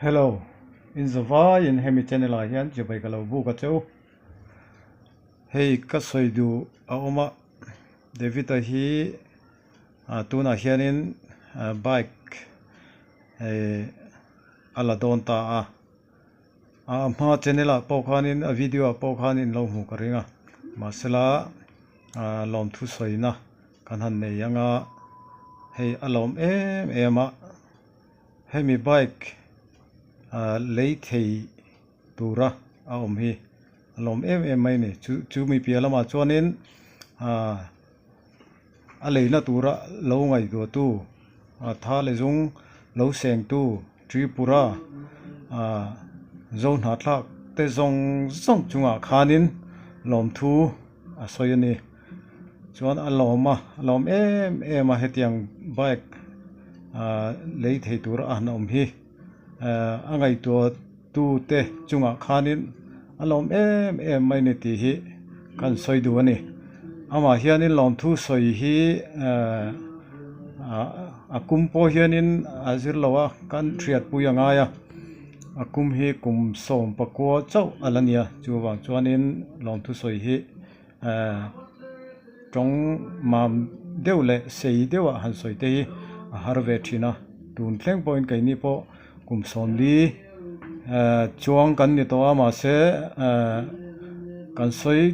Hello, in zavai in hemi channel ah hian chibai ka lo buk a che u. Hei ka sawi duh a awm a, David a hi tunah hianin bike a la dawn ta a. A hma channel ah pawh khanin a video ah pawh khan in lo hmuh ka ring a, mahsela lawmthu sawina kan han nei ang a, hei a lawm em em a, hemi bike lei thei tura a awm hi a lawm em em mai a ni chu chu mi piah lamah chuanin a leina tura lo ngaihtuahtu tha leh zung lo sengtu Tripura Zohnahthlak te zawng zawng chungah khanin lawmthu a sawi a ni. Chuan a lawm a, a lawm em em a hetiang bike lei thei tura a han awm hi a ngaihtuah tu te chungah khanin a lawm em em mai ni tih hi kan sawi duh a ni. Amah hianin lawmthu sawi hi a kum pawh hianin a zir lo a, kan hriatpui a ngai a, a kum hi kum 19 chauh a la nia chuvang chuanin lawmthu sawi hi tawng mam deuh leh sei deuh ah han sawi te hi a har ve thin a, tun thleng pawhin keini pawh kum 40 chuang kan ni tawh a mahse kan sawi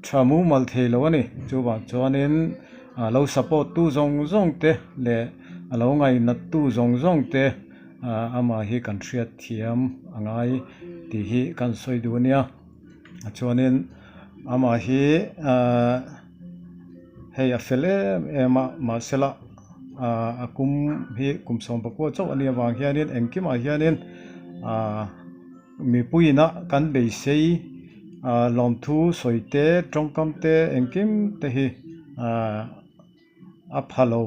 tha mumal thei lo a ni chuvang chuanin lo support tu zawng zawng te leh a lo ngainat tu zawng zawng te amah hi kan hriat thiam a ngai tih hi kan sawi duh a nia. Chuanin amah hi ahh hei a fel em em a mahsela ahh a kum hi kum 19 chauh a nih avang hianin engkimah hianin ahh mipuiin a kan beisei ahh lawmthu sawi te tawngkam te engkim te hi ahh a pha lo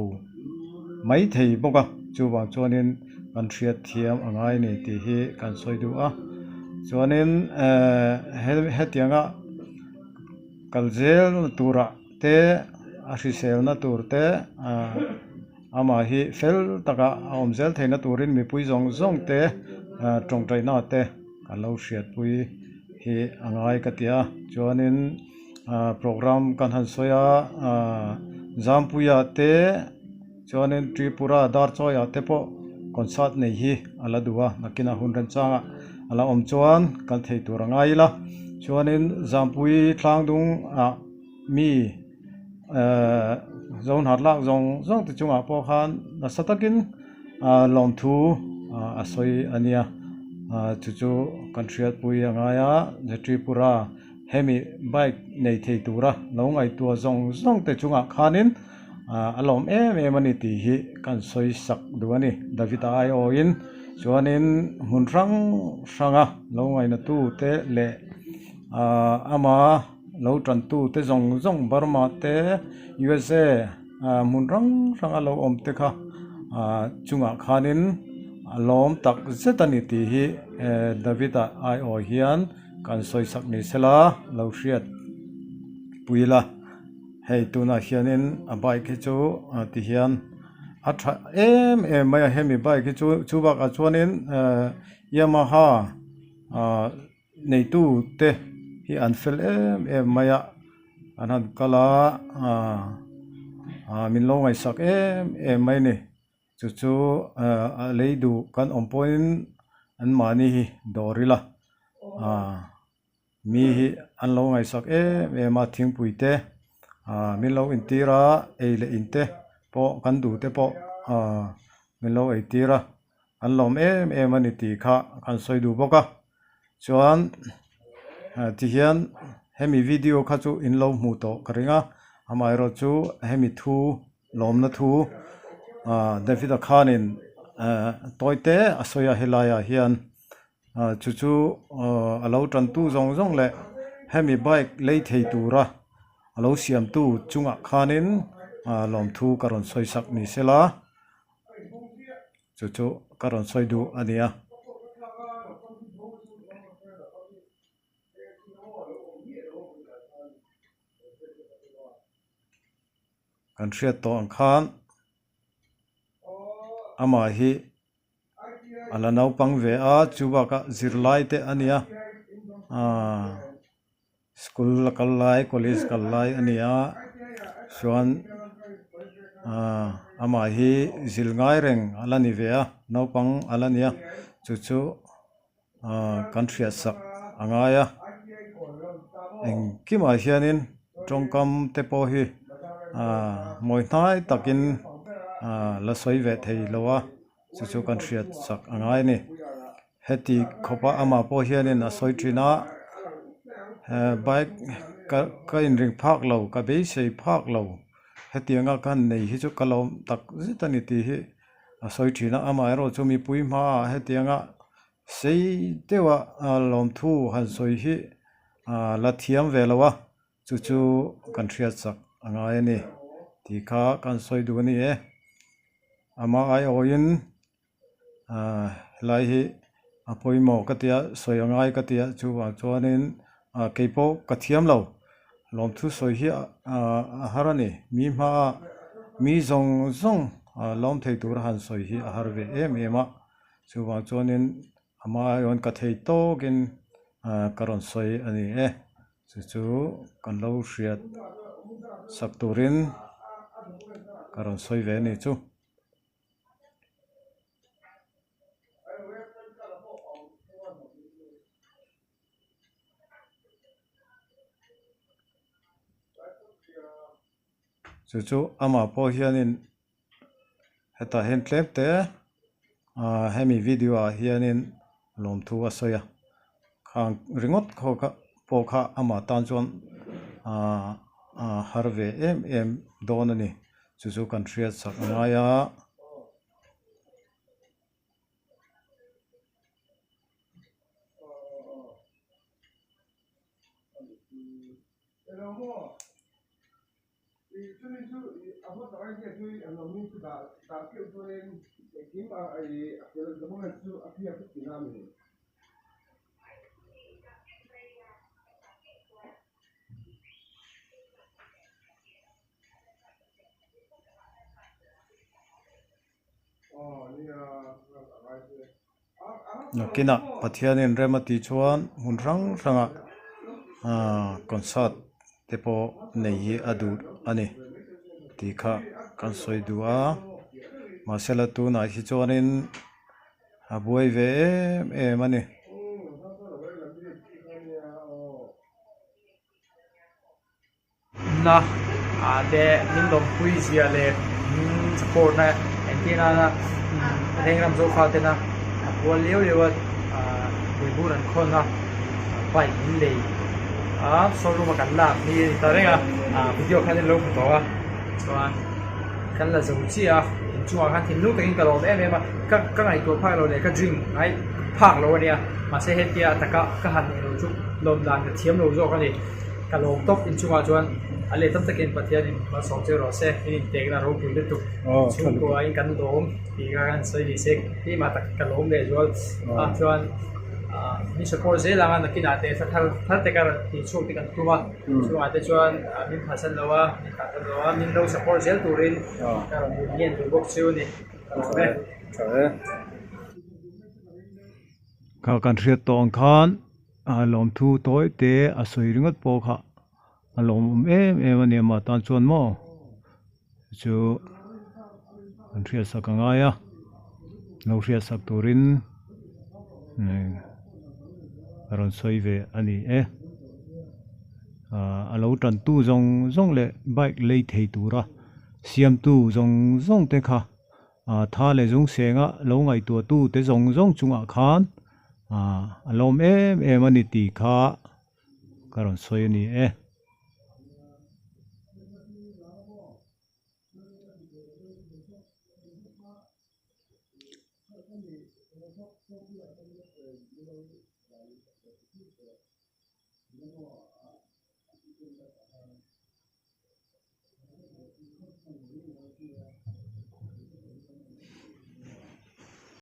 mai thei bawk a chuvang chuanin kan hriat thiam a ngai a ni tih hi kan sawi duh a chuanin ehh hetianga kal zel turah te a hriselna tur te ahh amah hi fel taka a awm zel theihna turin mipui zawng zawng te ahh tawngtaina te kan lo hriatpui hi a ngai ka ti a chuanin. Ahh program kan han sawi a ahh Zampuia te chuanin Tripura Darchawiah te pawh concert nei hi a la duh a nakinah hun remchangah a la awm chuan kan thei tur a ngai ila chuanin Zampui thlangdung ah mi ehh Zohnat lak zawng zawng te chungah pawh khan nasa takin ahh lawmthu a sawi a nia ahh chu chu kan hriatpui a ngai a Tripura. Hemi bike nei thei tura lo ngaihtuah zawng zawng te chungah khanin a lawm em em a ni tih hi kan sawi sak duh a ni. David-a aiawhin chuanin hmun hrang hranga lo ngainatu te leh ama lo tantu te zawng zawng Burma te USA hmun hrang hranga lo awm te kha chungah khanin a lawm tak zet a ni tih hi David-a aiawh hian. Kan sawi sak ni sela lo hriat pui ila hei tunah hianin a bike hi chu ti hian a tha em em mai a hemi bike hi chu chu bakah chuanin ehh yamaha ah neitu te hi an fel em em mai a an han kal a ah min lo ngaihsak em em mai a ni. Chu chu a lei duh kan awm pawhin an mahni hi dawr ila ah mi hi an lo ngaihsak em em a thingpui te ah min lo intir a ei leh in te pawh kan duh te pawh ah min lo ei tir a an lawm em em a ni tih kha kan sawi duh bawk a chuan tihian hemi video kha chu in lo hmuh tawh ka ring a amaherawhchu hemi thu. Lawmna thu David-a khanin tawi te a sawi a helaiah hian chu chu a lo tantu zawng zawng leh hemi bike lei thei tura a lo siamtu chungah khanin lawmthu ka rawn sawi sak ni sela chu chu ka rawn sawi duh a ni a. Kan hriat tawh ang khan amah hi A la naupang ve a, chu bakah zirlai te a nia aaa school a kal lai college kal lai a ni a chuan aaa amah hi zil ngai reng a la ni ve a naupang a la ni a chu chu aaa kan hriat sak a ngai a engkimah hianin tawngkam te pawh hi aaa mawi hnai takin aaa la sawi ve thei lo a. Chu chu kan hriat chak a ngai a ni. Heti khawpa amah pawh hianin a sawi thin a, eh bike ka ka inring phak lo, ka beisei phak lo, hetianga ka han nei hi chu ka lawm tak zet a ni tih hi a sawi thin a. Amaherawhchu mipui hmaah hetianga sei deuha lawmthu han sawi hi la thiam ve lo a, chu chu kan hriat chak a ngai a ni tih kha kan sawi duh a ni e. Amah aiawhin ahh helai hi a pawimawh ka tia sawi a ngai ka tia chuvang chuanin ah keipawh ka thiam lo lawmthu sawi hi ah a har a ni mi hmaah mi zawng zawng ah lawm thei tura han sawi hi a har ve em em a chuvang chuanin amah aiawhin ka thei tawkin ah ka rawn sawi a ni e. Chu chu kan lo hriat sak turin ka rawn sawi ve a ni chu. Chu chu amah pawh hianin hetah hian tlem te ahh hemi video ah hianin lawmthu a sawi a khang ringawt kho kha pawh kha amah tan chuan ahh a har ve em em dawn a ni chu chu kan hriat sak a ngai a. Nakinah Pathianin rem a tih chuan hmun hrang hrangah ahh concert te pawh nei hi a duh a ni tih kha kan sawi duh a mahsela tunah hi chuanin a buai ve em em a ni. Na ah te min lawmpui zia leh min support na engtir nana Rengram Zofa tena a pual liau liau a ah buibur an khawn a bike min lei a showroom a kan lak hi a ni ta reng a ah video khan in lo hmu tawh a chuan kan la zo chiah a inchungah khan thinlung takin ka lawm em em a ka ka ngaihtuah phak lo leh ka dream ngai phak lo a nia mahse hetia a taka ka han neih loh chu lawm dan ka thiam lo zawk a ni. Ka lawm tawp inchungah chuan a leh tam takin Pathianin malsawm che rawh se, in intekna ropui lutuk chhungkuain kan lawm tih kha kan sawi ni se keimah tak ka lawm leh zual a chuan ah min support zel ang a nakinah te thla thar thar te ka rawn tih chhuak te kan tum a chungah te chuan min phalsan lo a min tahsan lo a min lo support zel turin ka rawn ngen duh bawk chu a ni ka lawm e. Kha kan hriat tawh ang khan. A lawmthu tawi te a sawi ringawt pawh kha a lawmawm em em a ni amah tan chuan maw chu an hriat sak a ngai a lo hriat sak turin a rawn sawi ve a ni e ah a lo tantu zawng zawng leh bike lei thei tura siamtu zawng zawng te kha. Ah tha leh zung senga lo ngaihtuah tu te zawng zawng chungah khan ah a lawm em em a ni tih kha ka rawn sawi a ni e.